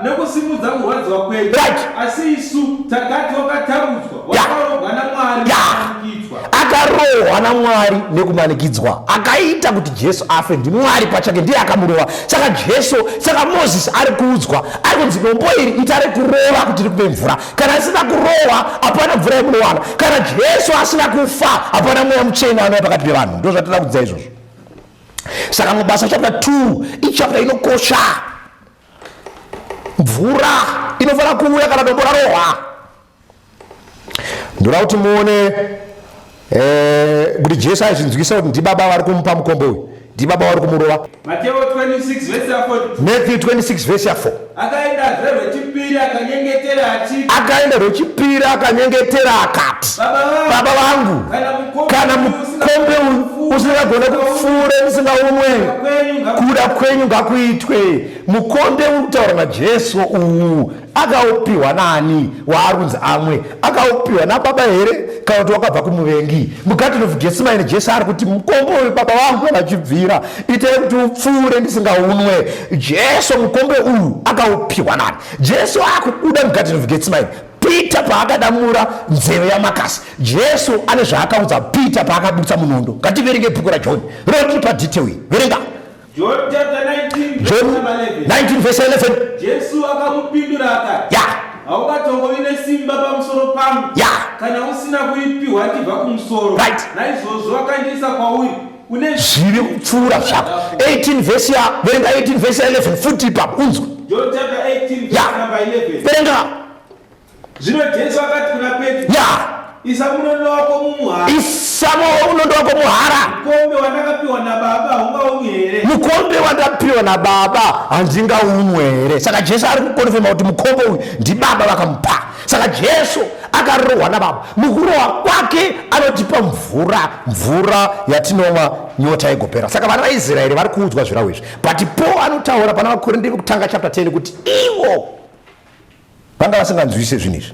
[SPEAKER 6] Nokusimudza kurwadziwa kwedu.
[SPEAKER 5] Right.
[SPEAKER 6] Asi isu takati wakatambudzwa,
[SPEAKER 5] Ya.
[SPEAKER 6] wakarohwa naMwari,
[SPEAKER 5] Ya.
[SPEAKER 6] wakamanikidzwa.
[SPEAKER 5] Akarohwa naMwari nekumanikidzwa. Akaita kuti Jesu afe ndiMwari pachake, ndiye akamurova. Saka Jesu, saka Mozisi ari kuudzwa, ari kunzi dombo iri ita rekurova kuti rikupe mvura. Kana risina kurohwa, hapana mvura yamunowana. Kana Jesu asina kufa, hapana Mweya Mutsvene anouya pakati pevanhu. Ndozvatinoda kudzidza izvozvo. Saka Mabasa chapter 2 ichapter inokosha. Mvura inofanira kuuya kana dombo rarohwa. Ndoda kuti muone kuti Jesu aizvinzwisa kuti ndibaba vari kumupa mukombe uyu, ndibaba vari kumurova.
[SPEAKER 6] Mateo 26 verse ya 4.
[SPEAKER 5] Matthew 26 verse ya 4.
[SPEAKER 6] Akaendazve rwechipiri akanyengetera achiti,
[SPEAKER 5] Akaenda rwechipiri akanyengetera akati,
[SPEAKER 6] Baba
[SPEAKER 5] vangu,
[SPEAKER 6] kana
[SPEAKER 5] kana mukombe uyu usingagone kupfuura ndisingaumwe, kuda kwenyu ngakuitwe. Mukombe uri kutaura naJesu uwu akaupiwa nani waari kunzi amwe? Akaupiwa nababa here kana kuti wakabva kumuvengi? MuGarden of Gethsemane Jesu ari kuti mukombe uyu baba vangu vachibvira, itai kuti upfuure ndisingaunwe. Jesu mukombe uyu akaupiwa nani? Jesu akubuda muGarden of Gethsemane, Peter paakadamura nzeve yaMakasi, Jesu ane zvaakaudza Peter paakabutsa munondo. Ngativerenge bhuku raJohn rotipa detail iyi. Verenga.
[SPEAKER 6] John chapter 19
[SPEAKER 5] John
[SPEAKER 6] verse number 11.
[SPEAKER 5] 19 verse 11.
[SPEAKER 6] Jesu akamupindura akati, Haungatongovi nesimba pamusoro pangu kana usina kuipiwa achibva kumusoro. Naizvozvo wakandiisa kwauri une
[SPEAKER 5] zvivi kupfuura zvako. 18 verse ya, verenga 18 verse ya 11 futi ipapo unzwe.
[SPEAKER 6] John chapter 18 verse number 11.
[SPEAKER 5] Verenga.
[SPEAKER 6] Zvino Jesu akati kuna Petro, Isa munondo wako mumuhara.
[SPEAKER 5] Isa munondo wako muhara.
[SPEAKER 6] Mukombe wandakapiwa nababa haungaumwi here?
[SPEAKER 5] Mukombe wandapiwa nababa handingaumwe here? Saka Jesu ari kukonfirma kuti mukombe uyu ndibaba vakamupa. Saka Jesu akarohwa nababa. Mukurohwa kwake anotipa mvura, mvura yatinomwa nyota igopera. Saka vana vaIsraeri vari kuudzwa zvirahwe izvi. But Paul anotaura pana vaKorinde vekutanga chapter 10 kuti ivo vanga vasinganzwise zvinhu izvi.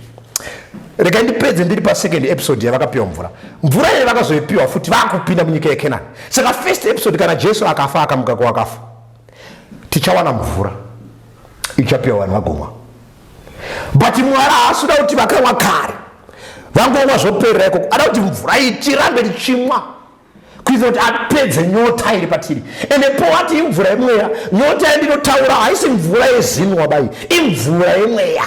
[SPEAKER 5] Regai ndipedze ndiri pasecond episode yavakapiwa mvura. Mvura iyi vakazoipiwa futi vakupinda munyika yeKenani. Saka first episode kana Jesu akafa akamuka kuwakafa, tichawana mvura ichapiwa vanhu vagomwa. But Mwari haasi kuda kuti vakamwa kare vangomwa zvoperera ikoko. Ada kuti mvura iyi tirambe tichimwa kuitira kuti apedze nyota iri patiri. Ende Paul ati imvura yemweya. Nyota yandinotaura haisi mvura yezinwa bai, imvura yemweya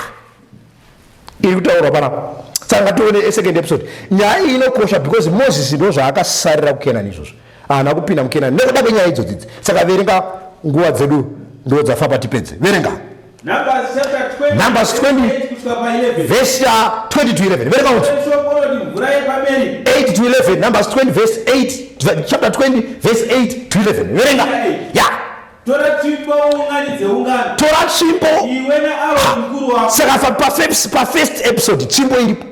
[SPEAKER 5] iri kutaurwa panapa. Saka ngatione second episode. Nyaya iyi inokosha because Moses ndo zvaakasarira kuKenani izvozvo. Haana kupinda muKenani nekuda kwenyaya idzodzi idzi. Saka verenga, nguva dzedu ndo dzafamba, tipedze. Verenga.
[SPEAKER 6] Numbers chapter 20,
[SPEAKER 5] Numbers 20,
[SPEAKER 6] 8 kusvika pa 11.
[SPEAKER 5] verse ya 20 to 11. Verenga unzwe.
[SPEAKER 6] Shoko rinoti mvura yepaMeribha.
[SPEAKER 5] 8 to 11. Numbers 20 verse 8, chapter 20 verse 8 to 11. Verenga.
[SPEAKER 6] Tora tsvimbo uunganidze ungano.
[SPEAKER 5] Tora tsvimbo.
[SPEAKER 6] Iwe naAroni mukuru wako.
[SPEAKER 5] Saka pa first episode tsvimbo iripo.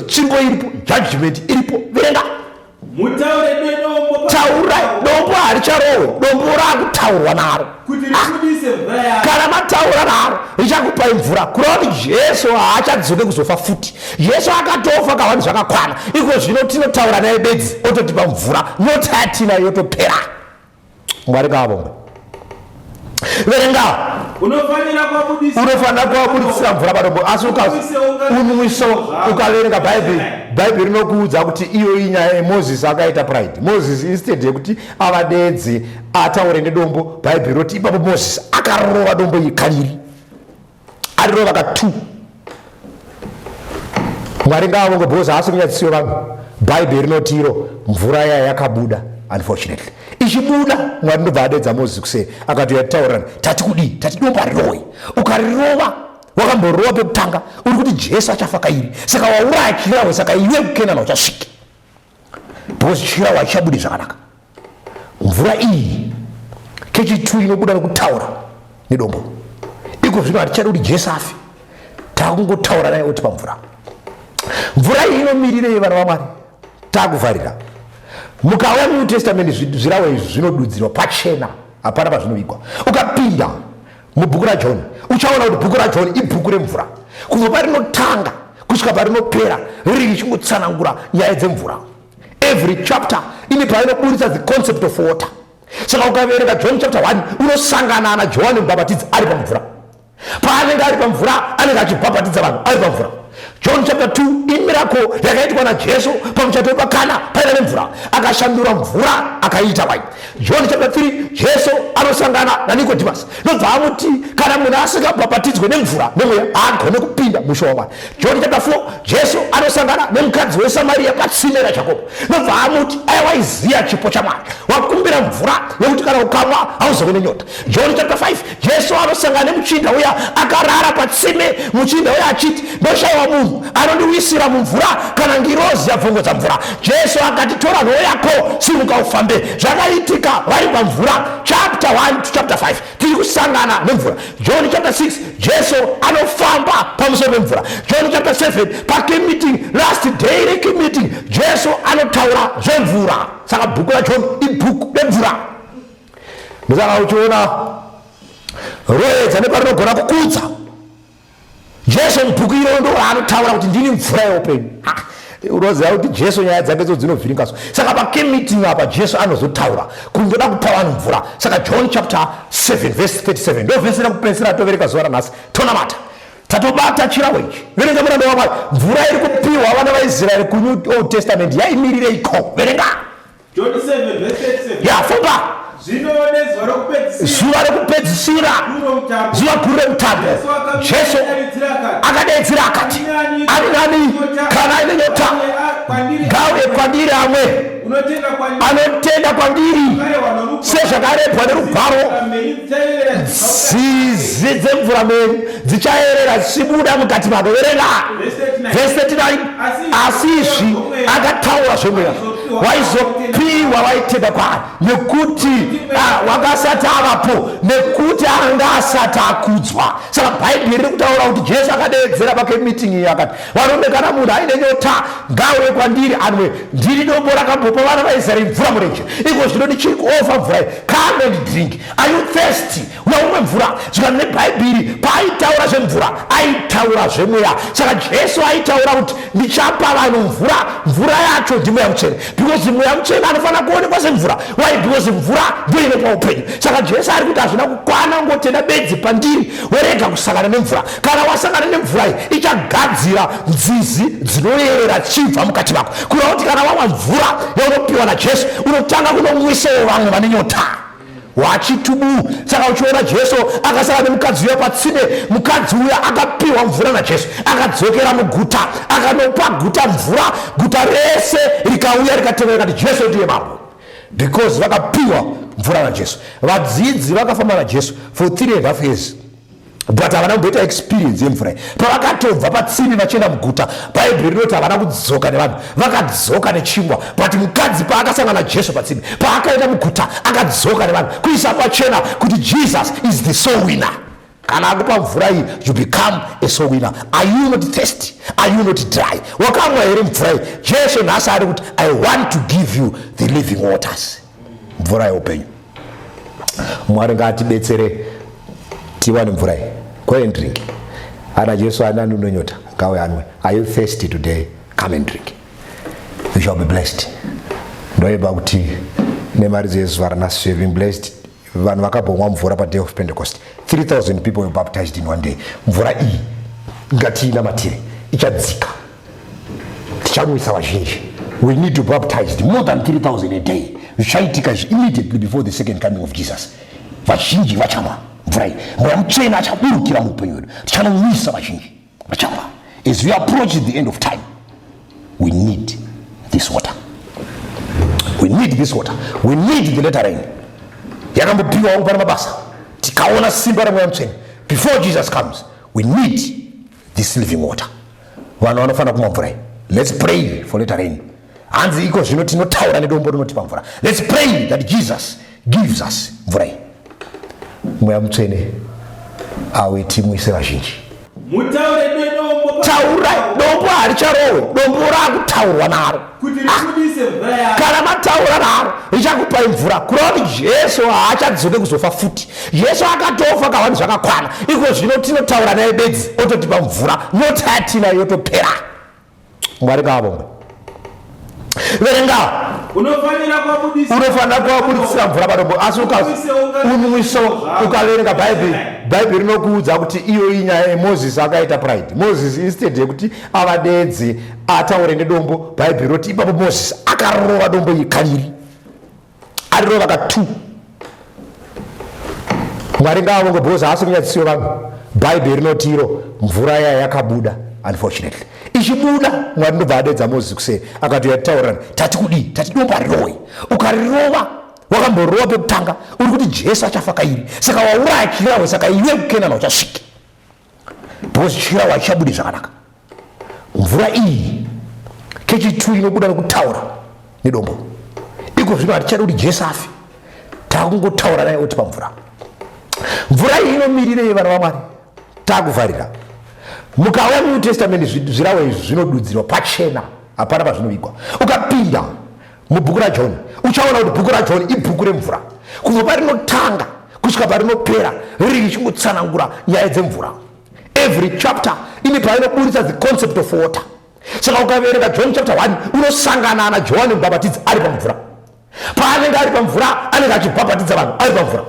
[SPEAKER 5] Tsvimbo iripo, judgment iripo. Verenga.
[SPEAKER 6] Mutaure nedombo.
[SPEAKER 5] Taura dombo haricharohwe, dombo rakutaurwa naro.
[SPEAKER 6] Kuti ribudise mvura yaro.
[SPEAKER 5] Kana mataura naro richakupai mvura. Kureva kuti Jesu haachadzoke kuzofa futi. Jesu akatofa kawani zvakakwana. Iko zvino tinotaura naye bedzi ototipa mvura. Nyota yatinayo yotopera. Mwari ngaavongwe. Verenga.
[SPEAKER 6] Unofanira kuwabudisira
[SPEAKER 5] Unofanira kuwabudisira mvura padombo. Asi unwisa, ukaverenga Bhaibheri, Bhaibheri rinokuudza kuti iyo inyaya yeMoses akaita pride. Moses instead yekuti avadedze ataure nedombo, Bhaibheri roti ipapo Moses akarova dombo iri kaviri. Arirova ka2. Mwari ngaavongwe because haasi kunyadzisiwa vanhu. Bhaibheri rinoti iro mvura yaya yakabuda unfortunately. Ichibuda Mwari ndobva adedza Moses kuseri akati yataurirana tati kudii? Tati dombo harirowe. Ukarirova wakamborova pekutanga uri kuti Jesu achafa kairi. Saka wauraya chirahwe, saka iwe kuKenani hauchasviki. Because chirahwe hachabudi zvakanaka. Mvura iyi kechi2 inobuda nekutaura nedombo. Iko zvino hatichadi kuti Jesu afe. Takungotaura naye otipa mvura. Mvura iyi inomirirei vana vaMwari? Takuvharira. Mukauya muNew Testament zvirahwe izvi zvinodudzirwa pachena, hapana pazvinovigwa. Ukapinda mubhuku raJohn uchaona kuti bhuku raJohn ibhuku remvura. Kubva parinotanga kusvika parinopera riri richingotsanangura nyaya dzemvura. Every chapter ine painoburitsa the concept of water. Saka ukaverenga John chapter 1 unosangana naJohani Mubhabhatidzi ari pamvura. Paanenge ari pamvura anenge achibhabhatidza vanhu ari pamvura. John chapter 2 imiracle yakaitwa naJesu pamuchato wepakana paina nemvura, akashandura mvura akaiita waini. John chapter 3 Jesu anosangana naNicodemus ndobva amuti kana munhu asingabhabhatidzwe nemvura nemweya haagone kupinda musha waMwari. John chapter 4 Jesu anosangana nemukadzi weSamaria patsime raJakobo ndobva amuti aiwaiziya chipo chaMwari, wakumbira mvura yekuti kana ukamwa hauzovi nenyota. John chapter 5 Jesu anosangana nemuchinda uya akarara patsime, muchinda uya achiti ndoshaiwa munhu anondiwisira mumvura kana ngirozi yabvongodza mvura. Jesu akati tora nhoo yako simuka ufambe. Zvakaitika vari pamvura. Chapter 1 to chapter 5 tiri kusangana nemvura. John chapter 6 Jesu anofamba pamusoro pemvura. John chapter 7 pake meeting last day reke meeting Jesu anotaura zvemvura. Saka bhuku raJohn ibhuku remvura. Ndosaka uchiona roedza neparinogona kukudza Jesu mubhuku iroro ndo raanotaura kuti ndini mvura yeupenyu. Unoziva kuti Jesu nyaya dzake dzo dzinovhiringaswa. Saka pake meeting apa Jesu anozotaura kundoda kupa vanhu mvura. Saka John chapter 7 verse 37 ndo vhesi rekupedzisira tovereka zuva ranhasi tonamata. Tatobata chirawo ichi. Verenga muranda waMwari. Mvura iri kupiwa vana vaIsraeri kuNew Old Testament yaimirireiko? Verenga.
[SPEAKER 6] John 7 verse 37.
[SPEAKER 5] Ya, famba.
[SPEAKER 6] Zvino nezuva rokupedzisira.
[SPEAKER 5] Zuva rekupedzisira. Zuva guru remutambo. Jesu akadaidzira akati, ani nani kana aine nyota ngauye kwandiri amwe. Anotenda kwandiri sezvakarebwa nerugwaro, nzizi dzemvura mhenyu dzichayerera dzichibuda mukati mako. Verenga vhesi 39. Asi izvi akataura zvemweya waizopiwa vaitenda kwaari, nekuti wakasati avapo, nekuti anga asati akudzwa. Saka Bhaibheri riri kutaura kuti Jesu akadeedzera pake meeting iyi akati, varume, kana munhu aine nyota ngauye kwandiri anwe. Ndiri dombo rakambopa vana vaIsraeri mvura murenje, iko zvino ndichiri kuofa mvura iyi. Come and drink. Are you thirsty? Uya umwe mvura. Zvikanzi neBhaibheri paaitaura zvemvura aitaura zvemweya. Saka Jesu aitaura kuti ndichapa vanhu mvura, mvura yacho ndiMweya Mutsvene, because Mweya Mutsvene anofanira kuonekwa semvura. Why? Because mvura ndiyo inopa upenyu. Saka Jesu ari kuti hazvina kukwana ngotenda bedzi pandiri worega kusangana nemvura. Kana wasangana nemvura iyi ichagadzira nzizi dzinoyerera dzichibva mukati mako. Kureva kuti kana wamwa mvura yaunopiwa naJesu unotanga kunomwisawo vamwe vane nyota. Wachitubu. Saka uchiona Jesu akasara nemukadzi uya patsime, mukadzi uya akapiwa mvura naJesu, akadzokera muguta, akanopa guta mvura, guta rese rikauya rikatevera rikati Jesu ndiye mambo, because vakapiwa mvura naJesu. Vadzidzi vakafamba naJesu for 3.5 years but havana kumboita experience yemvura iyi. Pavakatobva patsime vachienda muguta, Bhaibheri rinoti havana kudzoka nevanhu, vakadzoka nechingwa. But mukadzi paakasangana naJesu patsime, paakaenda muguta, akadzoka nevanhu, kuisa pachena kuti Jesus is the soul winner. Kana akupa mvura iyi, you become a soul winner. Are you not thirsty? Are you not dry? Wakamwa here mvura iyi? Jesu nhasi ari kuti I want to give you the living waters, mvura yeupenyu. Mwari ngaatibetsere tiwane mvura iyi. Go and drink. Ana Jesu anani unonyota ngauye anwe. Are you thirsty today? Come and drink. You shall be blessed. Ndoimba kuti nemari dzezuva ranhasi you have been blessed. Vanhu vakabomwa mvura pa day of Pentecost. 3000 people were baptized in one day. Mvura iyi ngatiinamatire, ichadzika. Tichanwisa vazhinji. We need to baptize more than 3000 a day. Zvichaitika izvi immediately before the second coming of Jesus. Vazhinji vachamwa mvura iyi. Mweya Mutsvene achaburukira muupenyu hwedu. Tichanonwisa vazhinji vachamwa. As we approach the end of time, we need this water. We need this water. We need the latter rain. Yakambopiwa pane mabasa. Tikaona simba raMweya Mutsvene before Jesus comes, we need this living water. Vanhu vanofanira kumwa mvura iyi. Let's pray for latter rain. Hanzi iko zvino tinotaura nedombo rinotipa mvura. Let's pray that Jesus gives us mvura iyi. Mweya Mutsvene awe timwise vazhinji.
[SPEAKER 6] Mutaure nedombo.
[SPEAKER 5] Taura dombo haricharowe, dombo rakutaurwa naro.
[SPEAKER 6] Kuti ribudise mvura yaro.
[SPEAKER 5] Kana mataura naro richakupai mvura. Kureva kuti Jesu haachadzoke kuzofa futi. Jesu akatofa kawani zvakakwana. Iko zvino tinotaura naye bedzi ototipa mvura. Nyota yatinayo yotopera. Mwari ngaavongwe. Verenga. Unofanira kuvaburitsira mvura padombo asi unwise ukaverenga bhaibheri bhaibheri rinokuudza kuti iyo inyaya yemozisi akaita pride. Mozisi instead yekuti avadedze ataure nedombo bhaibheri roti ipapo mozisi akarova dombo iri kaviri. Arirova ka2 mwari ngaavonge because haasi kunyadzisiwa vanhu. Bhaibheri rinoti iro mvura yaya yakabuda unfortunately. Ichibuda mwari ndobva adedza mozisi kuseri akati yataurirana tati kudii? Tati dombo harirowe ukarirova wakamborova pekutanga uri kuti jesu achafa kairi. Saka wauraya chirahwe saka iwe kukenana uchasvike because chirahwe hacichabudi zvakanaka. Mvura iyi kechitu inobuda nekutaura nedombo. Iko zvino hatichadi kuti jesu afe. Takungotaura naye otipa mvura. Mvura iyi inomirirei vana vamwari? Takuvharira. Mukauya munew testament zvirahwe izvi zvinodudzirwa pachena hapana pazvinovigwa. Ukapinda mubhuku rajohn uchaona kuti bhuku rajohn ibhuku remvura. Kubva parinotanga kusvika parinopera riri richingotsanangura nyaya dzemvura. Every chapter ine painoburitsa the concept of water. Saka ukaverenga john chapter 1 unosangana najohani mubhabhatidzi ari pamvura. Paanenge ari pamvura anenge achibhabhatidza vanhu ari pamvura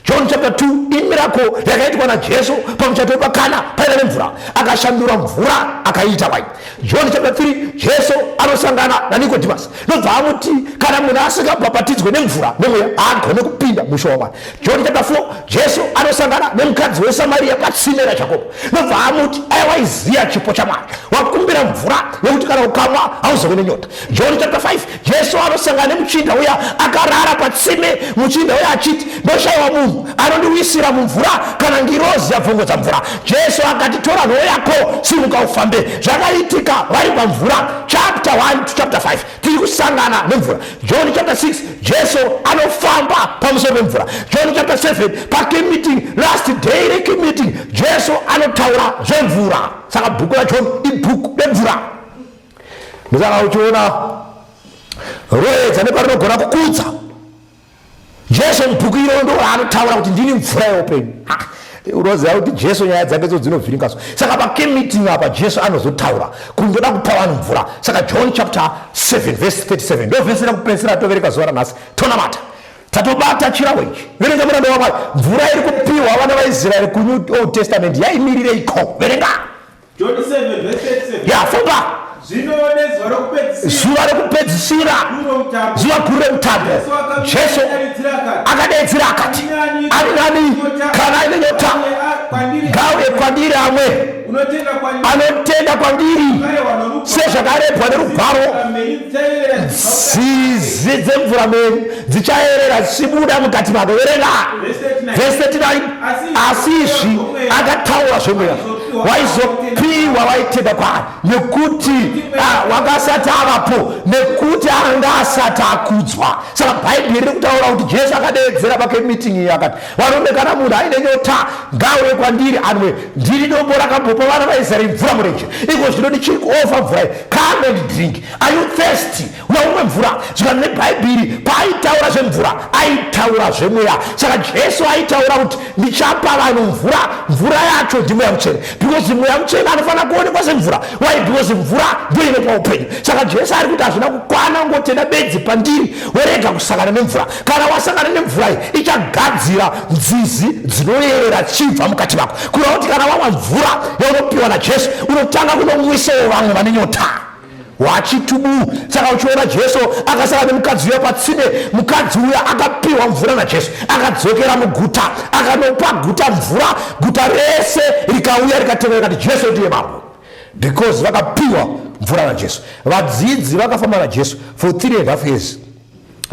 [SPEAKER 5] john chapter 2 imiracle yakaitwa najesu pamuchato wepakana paina nemvura. Akashandura mvura akaiita waini john chapter 3 jesu anosangana nanikodhimasi nobva amuti kana munhu asingabhabhatidzwe nemvura nemweya haagone kupinda musho wamwari. John chapter 4 jesu anosangana nemukadzi wesamariya patsime rajakobho nobva amuti aiwaiziya chipo chamwari. Wakumbira mvura yekuti kana ukamwa hauzove nenyota. John chapter 5 jesu anosangana nemuchinda uya akarara patsime muchinda uya achiti ndoshayiwa munhu anondiwisira mumvura kana ngirozi yabvongodza mvura. Jesu akati tora nhoo yako simuka ufambe. Zvakaitika vari pamvura. Chapter 1 to chapter 5 tiri kusangana nemvura. John chapter 6 jesu anofamba pamusoro pemvura. John chapter 7 pakemeeting last day rekemeeting jesu anotaura zvemvura. Saka bhuku rajohn ibhuku remvura. Ndosaka uchiona roedza neparinogona kukudza. Jesu mubhuku iroro ndo raanotaura kuti ndini mvura yeupenyu. Unoziva kuti jesu nyaya dzake dzo dzinovhiringaswa saka pakemeeting apa jesu anozotaura kundoda kupa vanhu mvura. Saka john chapter 7 verse 37 ndo vhesi rekupedzisira tovereka zuva ranhasi. Tonamata. Tatobata chirahwe ichi. Verenga muranda wamwari mvura iri kupiwa vana vaisraeri kunew old testament yaimirireiko verenga.
[SPEAKER 6] John 7 verse 37.
[SPEAKER 5] Ya famba
[SPEAKER 6] Zvino nezuva
[SPEAKER 5] rokupedzisira. Zuva guru remutambo. Jesu akadaidzira akati ani nani kana aine nyota ngauye kwandiri amwe. Anotenda kwandiri. Sezvakarebwa nerugwaro. Nzizi dzemvura mhenyu dzichayerera dzichibuda mukati mako. Verenga.
[SPEAKER 6] Verse 39.
[SPEAKER 5] Verse 39 asi izvi akataura zvemweya. Waizopiwa waitenda kwaari nekuti wakasati avapo nekuti anga asati akudzwa. Saka bhaibheri riri kutaura kuti jesu akadeedzera pakemeeting iyi akati varume kana munhu aine nyota ngauye kwandiri anwe. Ndiri dombo rakambopa vana vaisraeri mvura murenje. Iko zvino ndichiri kuofa mvura iyi. Come and drink. Are you thirsty? Uya umwe mvura. Zvikati nebhaibheri paaitaura zvemvura aitaura zvemweya. Saka jesu aitaura kuti ndichapa vanhu mvura. Mvura yacho ndimweya mutsvene. Because mweya mutsvene anofanira kuonekwa semvura. Why? Because mvura ndio inopa upenyu. Saka jesu ari kuti hazvina kukwana ngotenda bedzi pandiri worega kusangana nemvura. Kana wasangana nemvura iyi ichagadzira nzizi dzinoyerera dzichibva mukati mako. Kureva kuti kana wamwa mvura yaunopiwa najesu unotanga kunomwisawo vamwe vane nyota. Wachitubu saka uchiona jesu akasara nemukadzi uya patsime mukadzi uya akapiwa mvura najesu akadzokera muguta akanopa guta mvura guta rese rikauya rikatevera rikati jesu ndiye mambo. Because vakapiwa mvura najesu. Vadzidzi vakafamba najesu for 3.5 years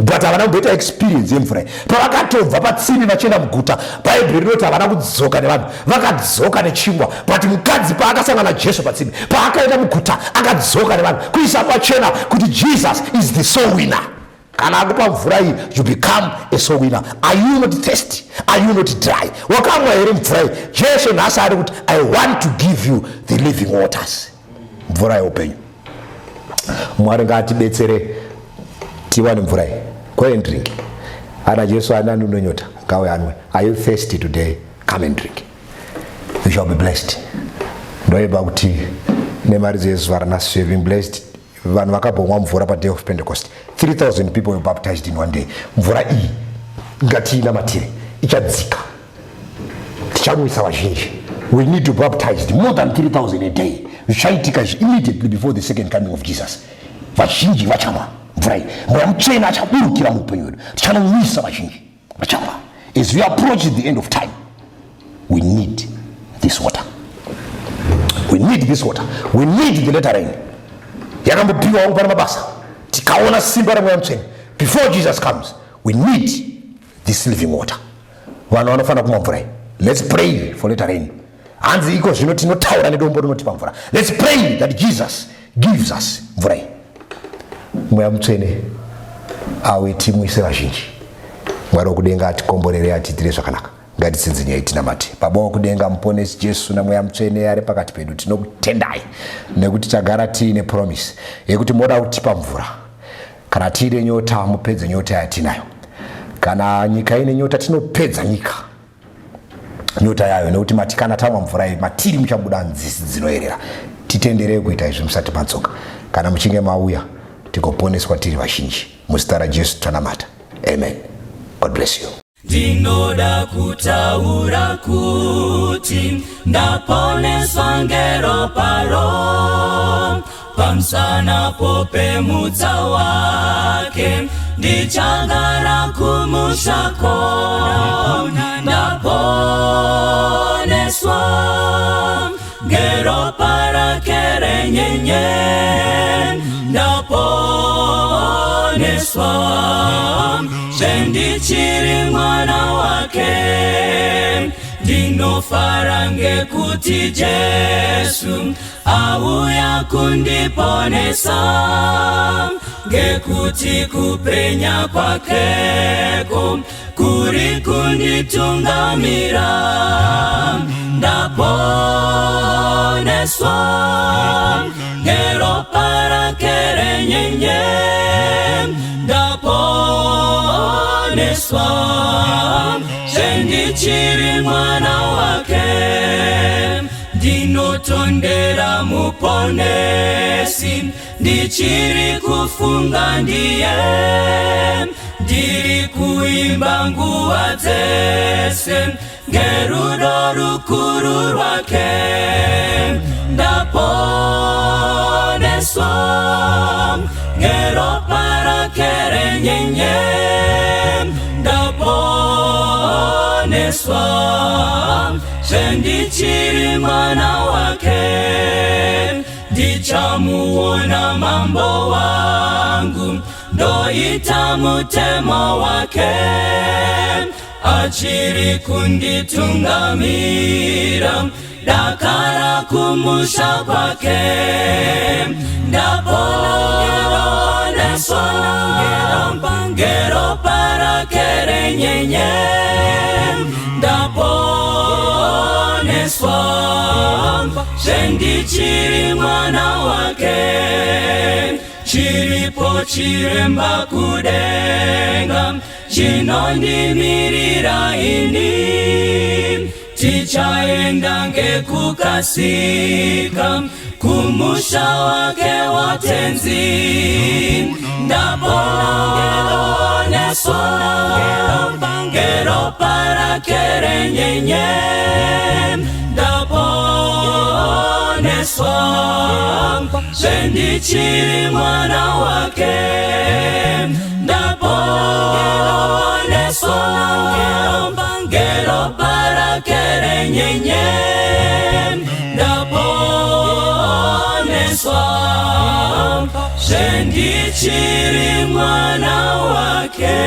[SPEAKER 5] but havana kumboita experience yemvura iyi. Pavakatobva patsime vachienda muguta bhaibheri rinoti havana kudzoka nevanhu vakadzoka nechingwa. But mukadzi paakasangana najesu patsime paakaenda muguta akadzoka nevanhu kuisa pachena kuti jesus is the soul winner. Kana akupa mvura iyi you become a soul winner. Are you not thirsty? Are you not dry? Wakamwa here mvura iyi? Jesu nhasi ari kuti i want to give you the living waters. Mvura yeupenyu. Mwari ngaatibetsere tiwane mvura iyi. Go and drink. Ana jesu anani unonyota ngauye anwe. Are you thirsty today? Come and drink. You shall be blessed. Ndoimba kuti nemari dzezuva ranhasi you have been blessed. Vanhu vakabhomwa mvura paday of Pentecost. 3000 people were baptized in one day. Mvura iyi ngatiinamatire, ichadzika, tichanwisa vazhinji. We need to baptize more than 3000 a day. Zvichaitika izvi immediately before the second coming of Jesus. Vazhinji vachamwa mvura iyi, Mweya Mutsvene achaburukira muupenyu hwedu, tichanonwisa vazhinji vachamwa. As we approach the end of time, we need this water. We need this water. We need the latter rain yakambopiwa wangu pana mabasa, tikaona simba raMweya Mutsvene. Before Jesus comes, we need this living water. Vanhu vanofanira kumwa mvura iyi. Let's pray for latter rain. Hanzi iko zvino tinotaura nedombo rinotipa mvura. Let's pray that Jesus gives us mvura iyi. Mweya Mutsvene awe, timwise vazhinji. Mwari wokudenga atikomborere, atiitire zvakanaka. Ngatitsinzinyei, tinamate. Baba wokudenga, Muponesi Jesu naMweya Mutsvene ari pakati pedu, tinokutendai nekuti tagara tiine promise yekuti moda kutipa mvura. Kana tiine nyota, mupedze nyota yatinayo. Kana nyika ine nyota, tinopedza nyika nyota yayo, nekuti mati kana tamwa mvura iyi, matiri muchabuda nzizi dzinoerera. Titenderei kuita izvi musati madzoka. Kana muchinge mauya, tigoponeswa tiri vazhinji. Muzita raJesu tanamata, amen. God bless you.
[SPEAKER 4] Ndinoda kutaura kuti ndaponeswa ngeroparo, pamusana popemutsa wake ndichagara kumushako. Ndaponeswa ngeropa rake renyenye, ndaponeswa zvendichiri mwana wake. Ndinofara ngekuti Jesu auya kundiponesa, ngekuti kupenya kwakeko kuri kunditungamira. Ndaponeswa ngeropa rake renyenye, ndaponeswa zvendichiri mwana wake. Ndinotondera Muponesi, ndichiri kufunga ndiye, ndiri kuimba nguva dzese ngerudo rukuru rwake. Ndaponeswa ngeropa rake renyenye, ndaponeswa zvendichiri mwana wake. Ndichamuona Mambo wangu, ndoita mutemo wake, achiri kunditungamira dakara kumusha kwake. Ndaponeswa ngeropa rake renyenye, ndaponeswa zvendichiri mwana wake. Chiripo chiremba kudenga chinondimirira ini, tichaenda ngekukasika kumusha wake watenzi. Ndaponeswa ngeropa rake renyenye, ndaponeswa zvendichiri mwana wake. Ndaponeswa ngeropa rake renyenye, ndaponeswa zvendichiri mwana wake.